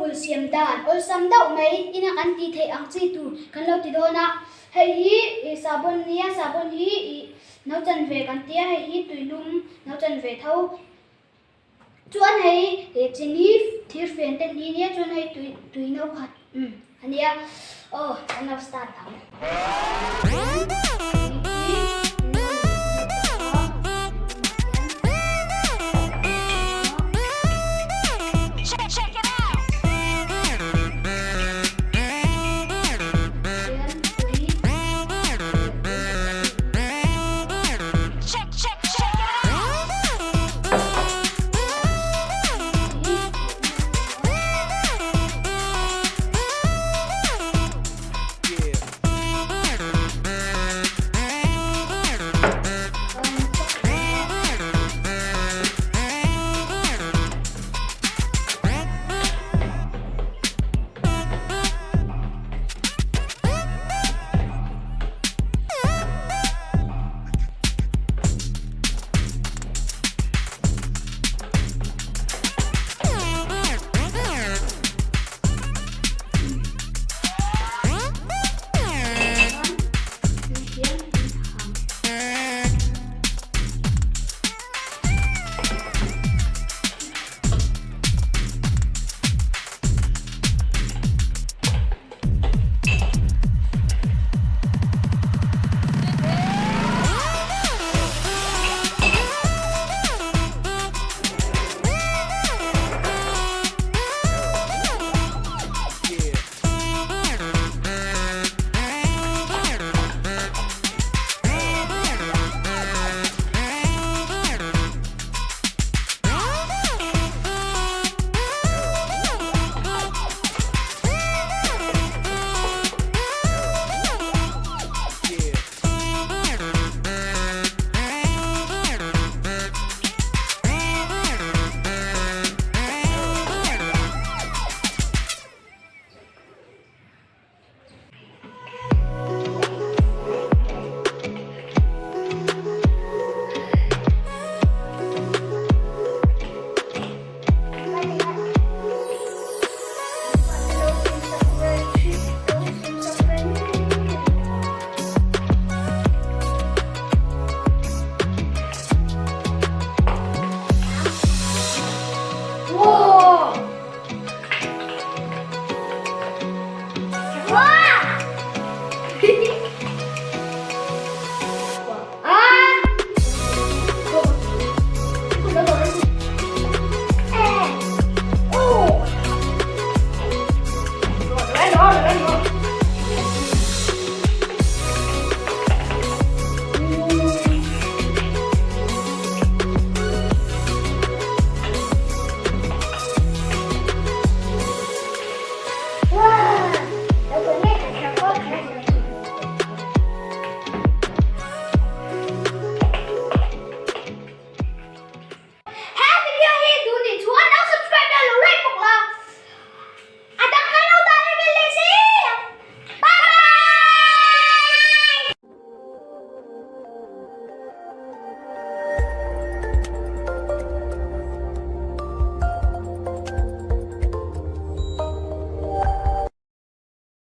bul siam dan awlsam deuh mai ina kan tih theih ang chi tur kan lo ti dawn a. Hei hi ih sahbawn nia sahbawn hi ih no chan ve kan tia hei hi tuilum no chan ve tho. Chuan hei ih chini thirfian te hni nia chuan hei tui tui no khat umm a nia aw kan lo start ang.